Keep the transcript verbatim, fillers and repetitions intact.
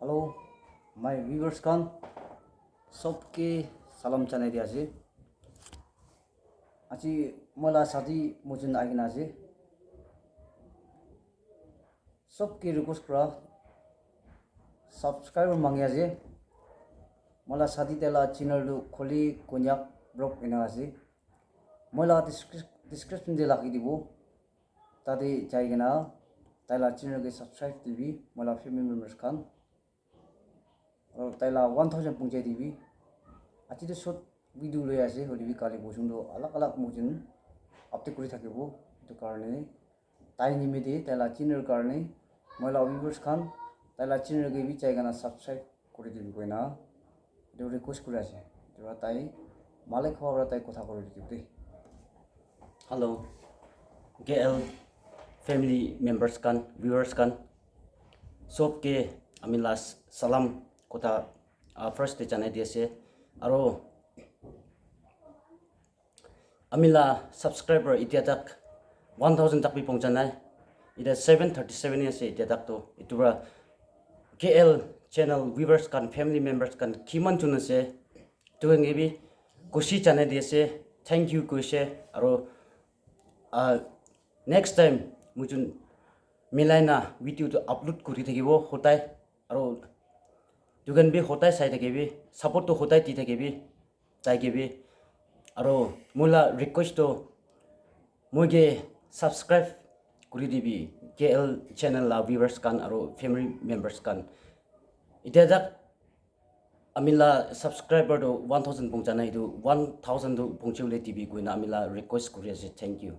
Hello, my viewers khan, sobke salam janai di ase. Aji moi la shadi mujun ahi kena ase. Sobke request kura, subscriber mangi ase. Moi la shadi te la channel tu Kholi Konyak Vlog ena ase. Moi la descri-, description te lagi dibo. Tate jai kena tai la channel ke subscribe dibi, moi la family members khan. Aru tai la one thousand punchai dibi. Aji tu short video loi ase, hoile bi kali bojun tu alag alag mujun update kuri thakibo. Etu karne tai nimite, tai la channel karne, moi la viewers khan, tai la channel ke bi jai kena subscribe kuri dibi koina etu request kuri ase. Etu para tai malik hoa para tai kotha kuri dibi de. Hello, K L family members khan, viewers khan, sobke ami la salam kotha, ah, first te janai di ase. Aro ami la subscriber itia tak one thousand tak bi pongcha nai. Itia seven thirty seven ase itia tak to. Etu para K L channel viewers khan, family members khan kiman jun ase, etu khan ke bi khushi janai di ase, thank you koise. Aro, ah, next time mujun milai na video tu upload kuri thakibo hodai. Aro etu khan bi hodai sai thakibi, support tu hodai di thakibi, tai ke bi. Aro moi la request tu moi ke subscribe kuri dibi, K L channel la viewers khan aro family members khan. Itia tak ami la subscriber tu one thousand pongcha nai, etu one thousand tu pongchi bole dibi koina ami la request kuri ase. Thank you.